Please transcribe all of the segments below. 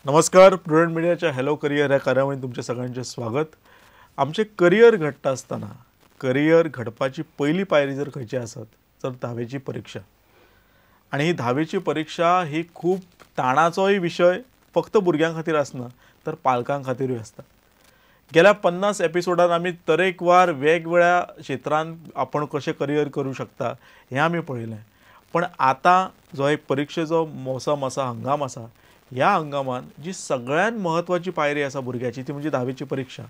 नमस्कार, प्रुडंट मिडियाच्या hello career ह्या कार्यावळीत तुमचे सगळ्यांचे स्वागत। आमचे करियर घडटा आसतना करियर घडपाची पयली पायरी जर खंयची आसत तर धावेची परीक्षा। आनी ही धावेची परीक्षा ही खूब ताणाचोय विशय फक्त भुरग्यां खातीर आसना तर पालकां खातीरूय आसता। गेल्या 50 एपिसोडान आमी तरेकवार वेगवेगळ्या क्षेत्रांत आपण कशें करियर करूं शकता हें आमी पळयलें, पण आतां जो एक परिक्षेचो मोसम आसा, हंगाम आसा, ह्या हंगामान जी सगळ्यात महत्त्वाची पायरी आसा भुरग्याची ती म्हणजे धावेची परीक्षा।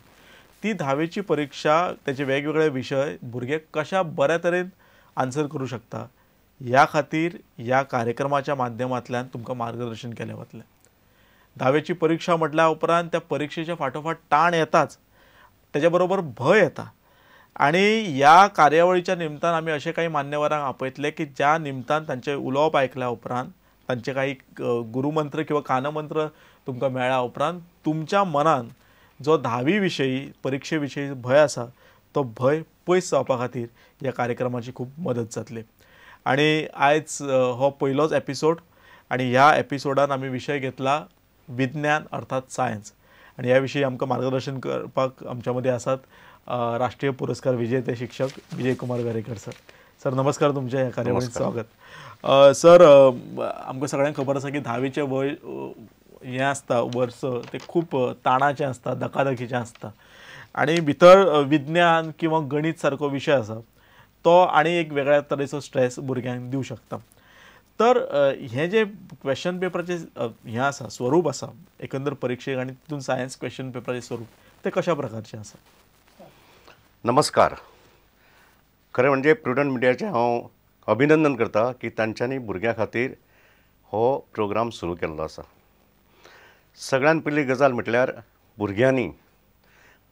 ती धावेची परीक्षा त्याचे वेगवेगळे विशय भुरगे कशा बऱ्या तरेन आन्सर करूं शकता ह्या खातीर ह्या कार्यक्रमाच्या माध्यमांतल्यान तुमकां मार्गदर्शन केलें वतलें। धावेची परीक्षा म्हटल्या उपरांत त्या परिक्षेच्या फाटोफाट ताण येताच, त्याच्या बरोबर भंय येता आनी ह्या कार्यावळीच्या निमतान आमी अशे काही मान्यवरांक आपयतले की ज्या निमतान तांचे उलोवप आयकल्या उपरांत तांचे काही गुरुमंत्र किंवा कानमंत्र तुमकां मेळ्ळ्या उपरांत तुमच्या मनान जो धावी विशयी परिक्षे विशयी भंय आसा तो भंय पयस जावपा खातीर ह्या कार्यक्रमाची खूब मदत जातली। आनी आयज हो पयलोच एपिसोड आनी ह्या एपिसोडान आमी विशय घेतला विज्ञान अर्थात सायन्स। आनी ह्या विशयी आमकां मार्गदर्शन करपाक आमच्या मदीं आसात राष्ट्रीय पुरस्कार विजेते शिक्षक विजय कुमार वेरेकर सर। सर नमस्कार, तुमच्या ह्या कार्यावळीत स्वागत। सर, आमकां सगळ्यांक खबर आसा की धावेचें वय हें आसता वर्स तें खूब ताणाचें आसता, धकाधकीचें आसता आनी भितर विज्ञान किंवा गणीत सारको विशय आसा तो आनी एक वेगळ्या तरेचो स्ट्रेस भुरग्यांक दिवं शकता। तर हें जें क्वेश्चन पेपराचें हें आसा स्वरूप आसा एकंदर परिक्षेक आनी तितून सायन्स क्वेश्चन पेपराचें स्वरूप तें कशा प्रकारचें आसा? नमस्कार। खरें म्हणजे प्रुडंट मिडियाचें हांव अभिनंदन करता की तांच्यांनी भुरग्यां खातीर हो प्रोग्राम सुरू केल्लो आसा। सगळ्यान पयली गजाल म्हटल्यार भुरग्यांनी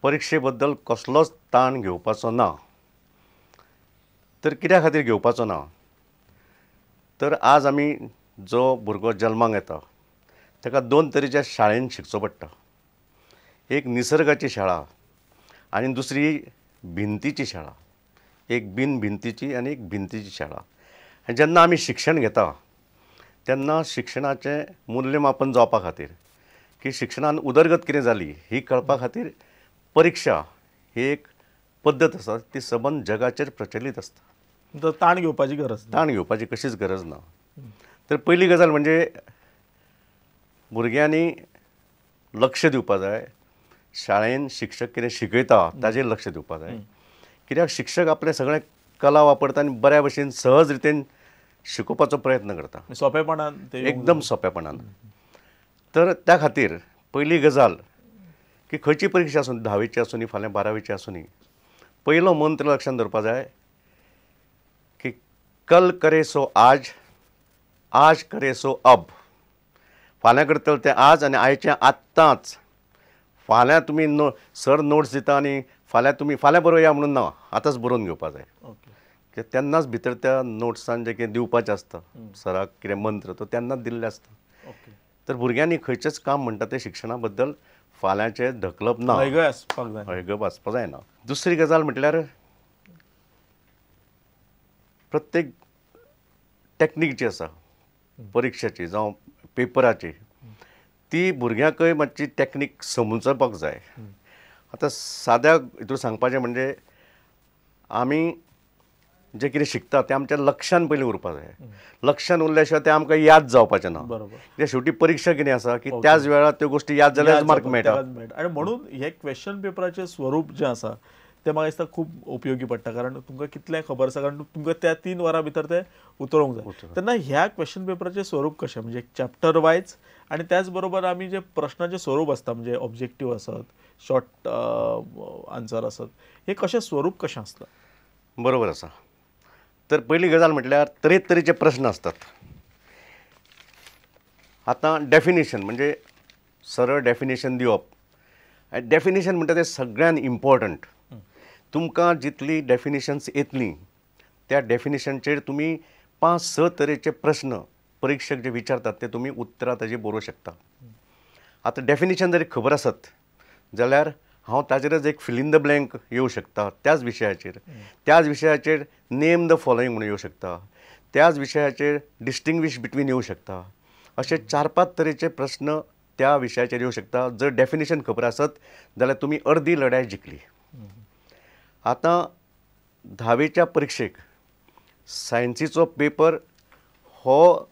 परिक्षे बद्दल कसलोच ताण घेवपाचो ना। तर कित्या खातीर घेवपाचो ना? तर आज आमी जो भुरगो जल्माक येता ताका दोन तरेच्या शाळेन शिकचो पडटा, एक निसर्गाची शाळा आनी दुसरी भिंतीची शाळा, एक बिन भिंतीची आनी एक भिंतीची शाळा। आनी जेन्ना आमी शिक्षण घेता तेन्ना शिक्षणाचें मूल्यमापन जावपा खातीर की शिक्षणान उदरगत कितें जाली ही कळपा खातीर परिक्षा ही एक पद्दत आसा, ती सबंद जगाचेर प्रचलीत आसता। तर ताण घेवपाची गरज, ताण घेवपाची कशीच गरज ना। तर पयली गजाल म्हणजे भुरग्यांनी लक्ष दिवपा जाय, शाळेन शिक्षक कितें शिकयता ताजेर लक्ष दिवपा जाय, कित्याक शिक्षक आपले सगळे कला वापरता आनी बऱ्या भशेन सहज रितीन शिकोवपाचो प्रयत्न करता, सोंपेपणान, एकदम सोंपेपणान। तर त्या खातीर पयली गजाल की खंयची परिक्षा आसूं, धावेची आसूं न्ही फाल्यां बारावेची आसूं न्ही, पयलो मंत्र लक्षांत दवरपा जाय की कल करे सो आज, आज करे सो अब। फाल्यां करतले तें आज आनी आयचें आत्तांच। फाल्यां तुमी नो सर नोट्स दिता आनी फाल्यां तुमी फाल्यां बरोवया म्हणून ना, आतांच बरोवन घेवपा जाय। कित्याक तेन्नाच भितर त्या नोट्सान जें कितें दिवपाचें आसता सराक कितें मंत्र तो तेन्नाच दिल्लें आसता। तर भुरग्यांनी खंयचेंच काम म्हणटा तें शिक्षणा बद्दल फाल्यांचें ढकलप ना, हयगय आसपाक जाय, हयगय आसपाक जायना। दुसरी गजाल म्हटल्यार प्रत्येक टॅक्नीक जी आसा परिक्षेची जावं पेपराची ती भुरग्यांकय मातशी टॅक्नीक समजपाक जाय। आतां साद्या हितून सांगपाचें म्हणजे आमी जें कितें शिकता तें आमच्या लक्षान पयलीं उरपा जाय, लक्षान उरल्या शिवाय तें आमकां याद जावपाचें ना। बरोबर, कित्याक शेवटी परिक्षा कितें आसा की त्याच वेळार त्यो गोश्टी याद जाल्यार मार्क मेळटा। आनी म्हणून हे क्वेश्चन पेपराचें स्वरूप जें आसा तें म्हाका दिसता खूब उपयोगी पडटा, कारण तुमकां कितलें खबर आसा, कारण तुमकां त्या 3 वरां भितर तें उतरोवंक जाय। तेन्ना ह्या क्वेश्चन पेपराचें स्वरूप कशें, म्हणजे चॅप्टर वायज आनी त्याच बरोबर आमी जे प्रश्नाचें स्वरूप आसता म्हणजे ऑब्जेक्टीव आसत, शॉर्ट आन्सर आसत, हें कशें स्वरूप कशें आसता? बरोबर आसा। तर पयली गजाल म्हटल्यार तरेतरेचे प्रश्न आसतात। आतां डेफिनेशन म्हणजे सरळ डेफिनेशन दिवप, डेफिनेशन म्हणटा तें सगळ्यान इम्पॉर्टंट। तुमकां जितली डेफिनेशन्स येतली त्या डेफिनेशनचेर तुमी 5-6 तरेचे प्रश्न परिक्षक जे विचारतात ते तुमी उतरां ताजेर बरोवंक शकता। आतां डेफिनेशन जरी खबर आसत जाल्यार हांव ताजेरच एक फिल इन the blank येवं शकता त्याच विशयाचेर, त्याच विशयाचेर नेम the following म्हणून येवं शकता, त्याच विशयाचेर डिस्टिंग्विश बिटवीन येवं शकता। अशे 4-5 तरेचे प्रश्न त्या विशयाचेर येवं शकता. जर डेफिनेशन खबर आसत जाल्यार तुमी अर्दी लढाय जिखली. आतां धावेच्या परिक्षेक सायन्सीचो पेपर हो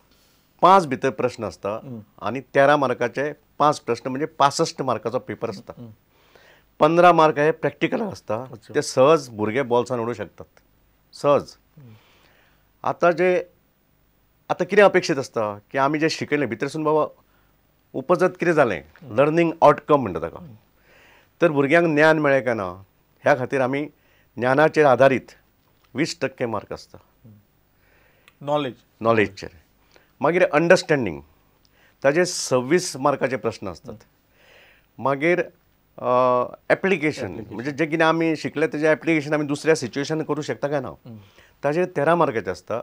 5 भितर प्रश्न आसता आनी 13 मार्काचे 5 प्रश्न म्हणजे 65 मार्काचो पेपर आसता. 15 मार्क हे प्रॅक्टिकल आसता, ते सहज भुरगे बॉल्सान उडोवंक शकतात सहज. आतां जे आतां कितें अपेक्षीत आसता की आमी जें शिकयलें भितरसून बाबा उपजत कितें जालें, लर्नींग आउटकम म्हणटा ताका, तर भुरग्यांक ज्ञान मेळ्ळें काय ना ह्या खातीर आमी ज्ञानाचेर आदारीत 20% मार्क आसता नॉलेज नॉलेजचेर. मागीर अंडरस्टँडींग ताजे 26 मार्काचे प्रश्न आसतात. मागीर एप्लिकेशन म्हणजे जे कितें आमी शिकले तेजें एप्लिकेशन आमी दुसऱ्या सिच्युएशन करूं शकता काय ना ताजेर 13 मार्काचे आसता.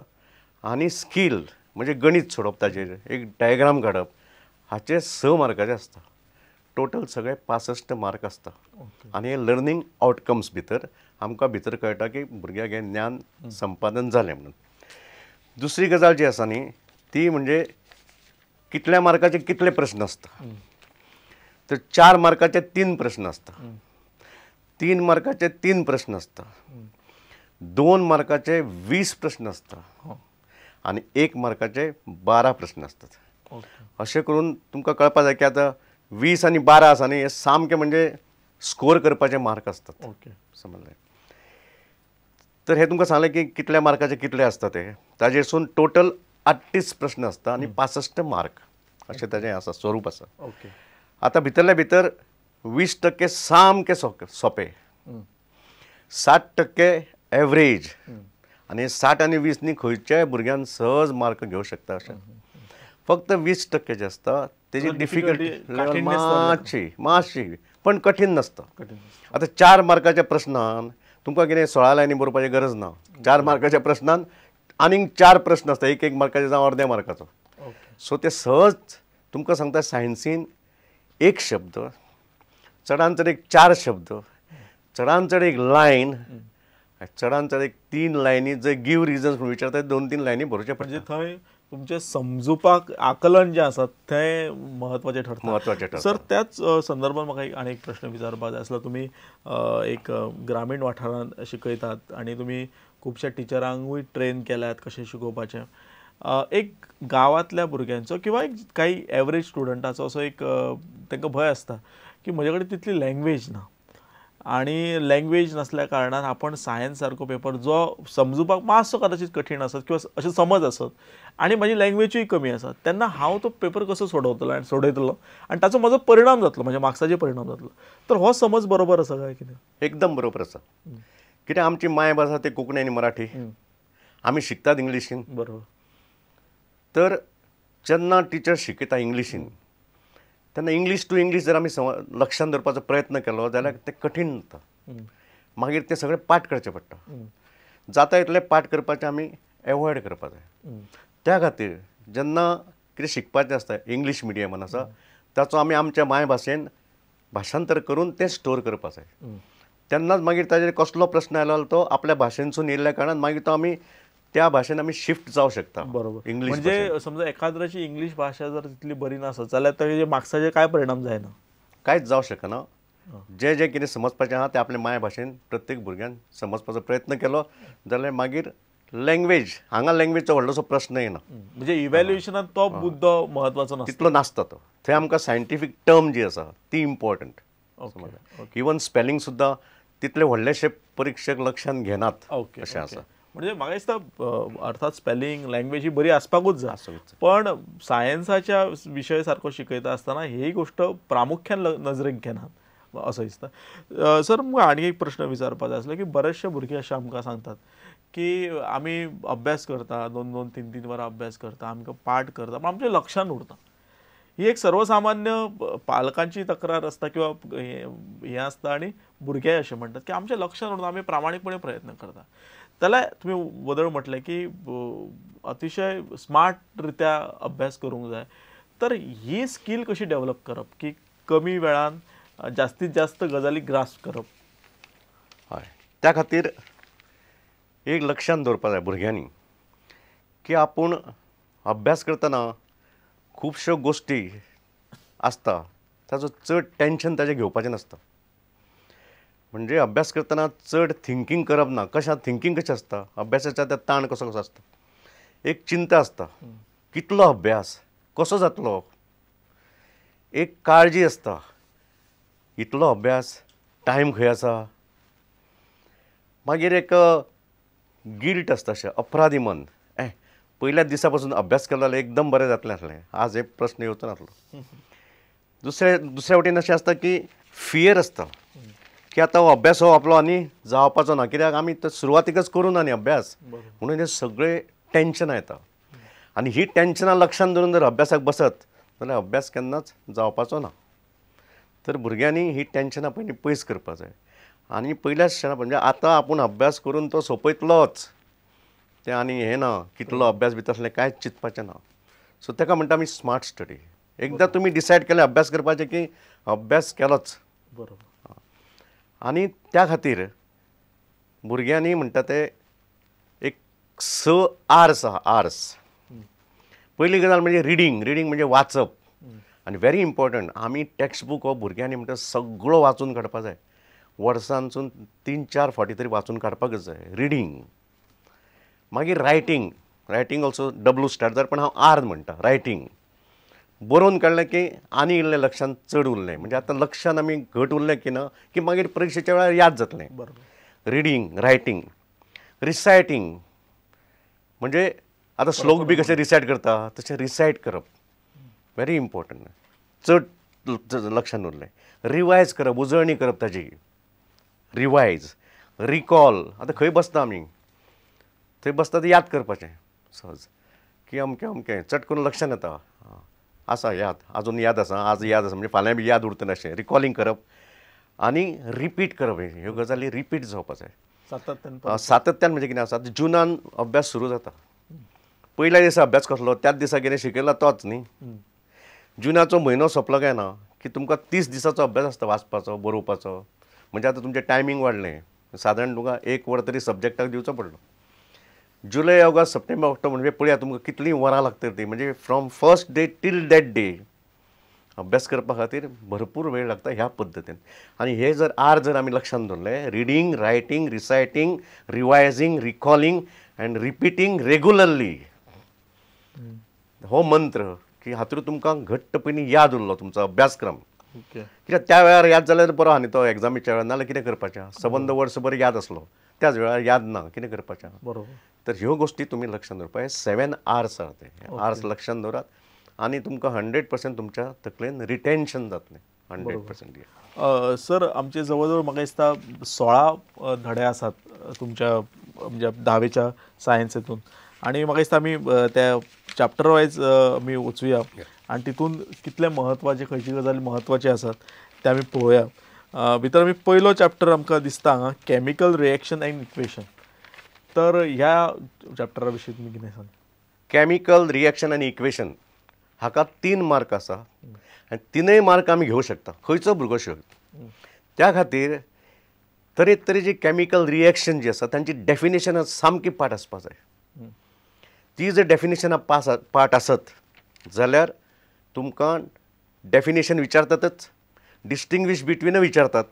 आनी स्कील म्हणजे गणीत सोडप, ताजेर एक डायग्राम काडप हाचे 6 मार्काचे आसता. टोटल सगळे 65 मार्क आसता. आनी हे लर्नींग आउटकम्स भितर आमकां भितर कळटा की भुरग्याक हें ज्ञान संपादन जालें म्हणून. दुसरी गजाल जी आसा न्ही ती म्हणजे कितल्या मार्काचे कितले प्रश्न आसता, तर 4 मार्काचे 3 प्रश्न आसता, 3 मार्काचे 3 प्रश्न आसता, 2 मार्काचे 20 प्रश्न आसता आनी 1 मार्काचे 12 प्रश्न आसतात. अशें करून तुमकां कळपा जाय की आतां 20 आनी 12 आसा न्ही, हे सामके म्हणजे स्कोर करपाचे मार्क आसतात. समजलें? तर हे तुमकां सांगलें की कितल्या मार्काचे कितले आसता ते, ताजेरसून टोटल 38 प्रश्न आसता आनी 65 मार्क अशें ताजें आसा स्वरूप आसा. आतां भितरल्या भितर 20% सामके सोंपे, 60% एवरेज आनी 60 आनी 20 न्ही खंयच्याय भुरग्यान सहज मार्क घेवंक शकता अशें. फक्त 20% जे आसता तेजी डिफिकल्टी मातशी मातशी पण कठीण नासता. आतां 4 मार्काच्या प्रश्नान तुमकां कितें 16 लायनी बरोवपाची गरज ना. 4 मार्काच्या प्रश्नान आनीक 4 प्रश्न आसता, एक एक मार्काचे जावं अर्द्या मार्काचो. सो ते सहज तुमकां सांगता सायन्सीन एक शब्द, चडान चड एक 4 शब्द, चडान चड एक लायन, चडान चड एक 3 लायनी जर गिव रिजन्स म्हणून विचारता 2-3 लायनी बरोवचे पडटा. म्हणजे थंय तुमचें समजुपाक आकलन जें आसा तें म्हत्वाचें ठरता. म्हत्वाचें ठरता. सर त्याच संदर्भात म्हाका आनी एक प्रश्न विचारपाक जाय आसलो. तुमी एक ग्रामीण वाठारांत शिकयतात आनी तुमी खुबश्या टिचरांकूय ट्रेन केल्यात कशें शिकोवपाचें. एक गांवांतल्या भुरग्यांचो किंवा एक काही एवरेज स्टुडंटाचो असो एक तांकां भंय आसता की म्हजे कडेन तितली लँग्वेज ना आनी लँग्वेज नासल्या कारणान आपण सायन्स सारको पेपर जो समजुपाक मातसो कदाचित कठीण आसत किंवा अशें समज आसत आनी म्हाजी लँग्वेजूय कमी आसा तेन्ना हांव तो पेपर कसो सोडवतलो आनी सोडयतलो आनी ताचो म्हजो परिणाम जातलो, म्हज्या मार्क्साचेर परिणाम जातलो. तर हो समज बरोबर आसा काय कितें? एकदम बरोबर आसा. कित्याक आमची मायभास आसा ती कोंकणी आनी मराठी, आमी शिकतात इंग्लिशीन. बरोबर. तर जेन्ना टिचर शिकयता इंग्लिशीन तेन्ना इंग्लीश टू इंग्लीश जर आमी लक्षांत दवरपाचो प्रयत्न केलो जाल्यार तें कठीण जाता. मागीर तें सगळें पाठ करचें पडटा. जाता इतलें पाठ करपाचें आमी एवॉयड करपाक जाय. त्या खातीर जेन्ना कितें शिकपाचें आसता इंग्लीश मिडियमान आसा ताचो आमी आमच्या मायभाशेन भाशांतर करून तें स्टोर करपाक जाय. तेन्नाच मागीर ताजेर कसलो प्रश्न आयलो तो आपल्या भाशेनसून येयल्ल्या कारणान मागीर तो आमी त्या भाशेन आमी शिफ्ट जावं शकता. बरोबर. इंग्लीश म्हणजे समजा एखाद्याची इंग्लीश भाशा जर तितली बरी नासत जाल्यार ताजे मार्क्साचेर काय परिणाम जायना, कांयच जावं शकना. जे जे कितें समजपाचें आहा तें आपले माय भाशेन प्रत्येक भुरग्यान समजपाचो प्रयत्न केलो जाल्यार मागीर लँग्वेज हांगा लँग्वेजचो व्हडलोसो प्रश्न येना. म्हणजे इव्हॅल्युएशनात तो मुद्दो म्हत्वाचो नासता, तितलो नासता तो. थंय आमकां सायंटिफीक टर्म जी आसा ती इम्पॉर्टंट. इवन स्पेलिंग सुद्दां तितले व्हडलेशे परिक्षक लक्षांत घेनात अशें आसा. म्हणजे म्हाका दिसता अर्थात स्पेलिंग लँग्वेज ही बरी आसपाकूच जाय, पण सायन्साच्या विशय सारको शिकयता आसतना ही गोश्ट प्रामुख्यान नजरेक घेनात असो दिसता. सर म्हाका आनी एक प्रश्न विचारपाक जाय आसलो की बरेचशे भुरगे अशें आमकां सांगतात की आमी अभ्यास करता, 2-2, 3-3 वरां अभ्यास करता, आमकां पाठ करता, पण आमच्या लक्षान उरता. ही एक सर्वसामान्य पालकांची तक्रार आसता किंवा हें आसता आनी भुरगे अशें म्हणटात की आमच्या लक्षान उरता, आमी प्रामाणीकपणे प्रयत्न करता. जाल्यार तुमी वदळ म्हटलें की अतिशय स्मार्ट रित्या अभ्यास करूंक जाय, तर ही स्कील कशी डेव्हलप करप की कमी वेळान जास्तीत जास्त गजाली ग्रास्प करप? हय, त्या खातीर एक लक्षांत दवरपाक जाय भुरग्यांनी की आपूण अभ्यास करतना खुबश्यो गोश्टी आसता ताजो चड टेंशन ताजें घेवपाचें नासता. म्हणजे अभ्यास करतना चड थिंकींग करप ना. कशें थिंकींग कशें आसता, अभ्यासाचा त्या ताण कसो कसो आसता, एक चिंता आसता कितलो अभ्यास कसो जातलो, एक काळजी आसता इतलो अभ्यास टायम खंय आसा, मागीर एक गिल्ट आसता अशें अपराधी मन, पयल्याच दिसा पासून अभ्यास केलो जाल्यार एकदम बरें जातलें आसलें, आज हे प्रस्न येवचो नासलो. दुसऱ्या वटेन अशें आसता की फियर आसता की आतां हो अभ्यास हो आपलो आनी जावपाचो ना, कित्याक आमी सुरवातीकच करूं ना न्ही अभ्यास, म्हणून हे सगळे टेंशनां येता. आनी ही टेंशनां लक्षांत धरून जर अभ्यासाक बसत जाल्यार अभ्यास केन्नाच जावपाचो ना. तर भुरग्यांनी ही टेंशनां पयलीं पयस करपाक जाय आनी पयल्याच क्षणा म्हणजे आतां आपूण अभ्यास करून तो सोंपयतलोच तें आनी हें ना कितलो अभ्यास बी तसलें कांयच चिंतपाचें ना. सो ताका म्हणटा आमी स्मार्ट स्टडी. एकदां तुमी डिसायड केलें अभ्यास करपाचें की अभ्यास केलोच. बरोबर. आनी त्या खातीर भुरग्यांनी म्हणटा ते एक 6 आर्स आहा, आर्स. पयली गजाल म्हणजे रिडींग. रिडींग म्हणजे वाचप आनी व्हेरी इम्पॉर्टंट, आमी टॅक्स्ट बूक हो भुरग्यांनी म्हणटा सगळो वाचून काडपा जाय, वर्सांसून 3-4 फावटी तरी वाचून काडपाकच जाय रिडींग. मागीर writing. Writing also W start जाता, पण हांव आर म्हणटा रायटींग. बरोवन काडलें की आनी इल्लें लक्षांत चड उरलें, म्हणजे आतां लक्षांत आमी घट उरलें की ना की मागीर परिक्षेच्या वेळार याद जातलें. बरोबर. रिडींग, रायटींग, रिसायटींग म्हणजे आतां श्लोक बी कशें रिसायट करता तशें रिसायट करप व्हेरी इम्पॉर्टंट, चड लक्षांत उरलें. रिवायज करप, उजळणी करप ताजी, रिवायज, रिकॉल. आतां खंय बसता आमी थंय बसता तें याद करपाचें सहज की अमकें अमकें चट करून लक्षांत येता, आसा याद, आजून याद आसा, आज याद आसा म्हणजे फाल्यां बी याद उरतलें अशें रिकॉलिंग करप आनी रिपीट करप. ह्यो गजाली रिपीट जावपा जाय सातत्यान. सातत्यान म्हणजे कितें आसा, जुनान अभ्यास सुरू जाता, पयल्या दिसा अभ्यास कसलो त्याच दिसा कितें शिकयला तोच न्ही. जुनाचो म्हयनो सोंपलो काय ना की तुमकां 30 दिसाचो अभ्यास आसता वाचपाचो बरोवपाचो, म्हणजे आतां तुमचें टायमींग वाडलें, सादारण तुमकां 1 वर तरी सब्जेक्टाक दिवचो पडलो. जुलय, ऑगस्ट, सप्टेंबर, ऑक्टोबर म्हणजे पळया तुमकां कितलीं वरां लागतलीं ती, म्हणजे from first day till that day अभ्यास करपा खातीर भरपूर वेळ लागता ह्या पद्दतीन. आनी हे जर आर जर आमी लक्षांत दवरले, reading, writing, reciting, revising, recalling and repeating regularly, हो मंत्र की हातूंत तुमकां घट्ट पयलीं याद उरलो तुमचो अभ्यासक्रम. कित्याक त्या वेळार याद जाल्यार बरो आहा न्ही तो एग्जामीच्या वेळार, नाजाल्यार कितें करपाचें, सबंद वर्सभर याद आसलो त्याच वेळार याद ना कितें करपाचें. बरोबर. तर ह्यो गोश्टी तुमी लक्षांत दवरपाक, 7 आर्स आहा ते आर्स लक्षांत दवरात आनी तुमकां 100% तुमच्या तकलेन रिटेन्शन जातलें 100%. सर, आमचे जवळ जवळ म्हाका दिसता 16 धडे आसात तुमच्या म्हणजे धावेच्या सायन्स हितून, आनी म्हाका दिसता आमी त्या चॅप्टर वायज आमी वचुया आनी तितून कितले म्हत्वाचे खंयची गजाली म्हत्वाची आसात ते आमी पळोवया. भितर आमी पयलो चॅप्टर आमकां दिसता हांगा केमिकल रिएक्शन एंड इक्वेशन. तर ह्या चॅप्टरा विशीं तुमी कितें सांग? केमिकल रिएक्शन आनी इक्वेशन हाका 3 मार्क आसा आनी 3 मार्क आमी घेवं शकता, खंयचो भुरगो शकता. त्या खातीर तरेतरेची केमिकल रिएक्शन जी आसा तांची डेफिनेशनां सामकी पाठ आसपा जाय. ती जर डेफिनेशनां पाठ आसत जाल्यार तुमकां डेफिनेशन विचारतातच, डिस्टिंग्वीश बिटवीनय विचारतात.